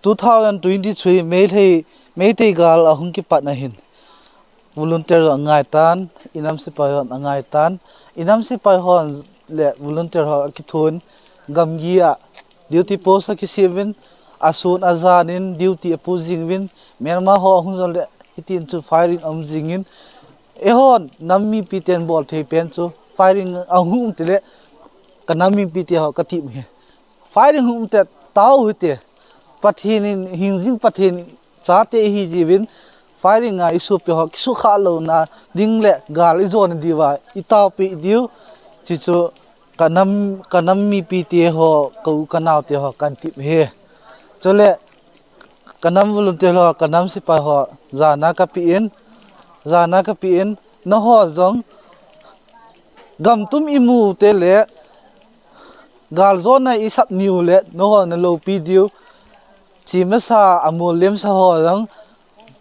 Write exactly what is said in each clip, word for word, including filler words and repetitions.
Two thousand twenty-three Meitei, Meitei gal ahung kipatna hin volunteer ho angaitan, inam sepai hon angaitan, inam sepai hon le volunteer ho akithun, gamgi a duty post akisem uvin, asun ajan in duty apu jing uvin, Myanmar ho ahung jon le hitin chu firing aum jing in, eihon nam mipi ten bol thei pen chu firing ahung um tile, ka nam mipi te ho kati uve. Firing hung um tile tao hite. Pathen in hing jing Pathen chate ihi jiuvin, firing a isopi ho kisukha louna ding le gal ijona diuva itaopeh diu. Chuchu ka nam, ka nam mipi te ho, ka u ka nao te ho kahin ti uve. Chule ka nam volunteer ho, ka nam sepai ho, jana kapeh in, jana kapeh in, nangho jong gam tum imu tile, gal jona isap niu le, nangho naloupi diu. Chemasa amol lemsa ho jong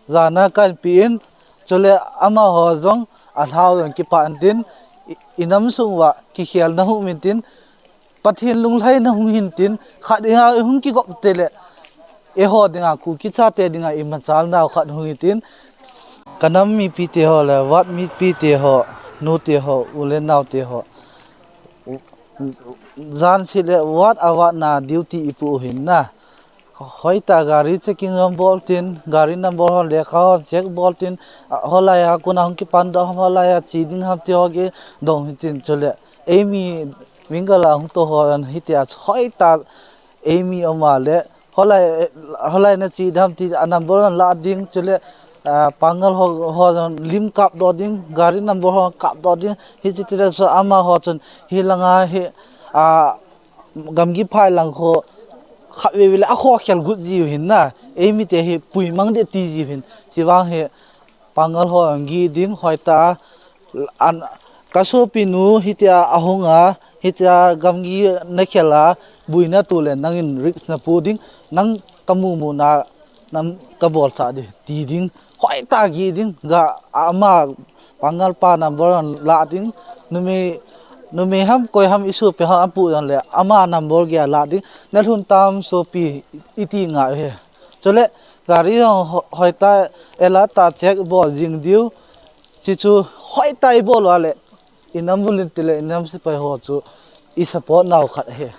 jana kahin pe in, chule amaho jong alhao jong kipah intin, i, inam sung uva kikhelna hung um intin, Pathen lunglhaina hung hintin, khat dinga ihung kigop tile, eiho dinga, Kuki chate dinga imachalnau khat hung hitin, ka nam mipi te ho le, ward mipi te ho, nu te ho, u le nao te ho, jan se le ward a ward na duty ipu u hin na. Hoitah gari checking hon bol tin, gari number hon lekha hon check bol tin, a, holai a kona hung kipan doh ham, holai a che ding ham ti ho kidong hitin chule. Eimi Wingal a hung tou hon hitia hoitah eimi um a le, holai, holai na che ding ham ti a number hon la ding chule, a, Pangal ho, ho jong lim kap doh ding, gari number ho kap doh ding, hiche tile chu amaho chun hilanga hi, a, gamgi phai lang kho khatvei vei le akhokhel got jiu hin na, eimi te hi puimang ding ti jiu hin, chuvang hi Pangal ho jong gih ding hoitah a, an, ka sopinu hitia ahung a, hitia gamgi nakhel a, boina tule nangin risk napu ding, nang kamu muna, nam kabolsah ding ti ding, hoitah gih ding, ga ama Pangal pa number hon la ding, numei, numei ham koi ham isopi ham apu jongle ama number gei a la ding, nalhun tam sopi iti ngai uve. Chule gari jong ho, hoitah, alert tah check bol jing diu, chuchu hoitah ibol uva le, inam volunteer le inam sepai ho chu isupport nau khat ahi.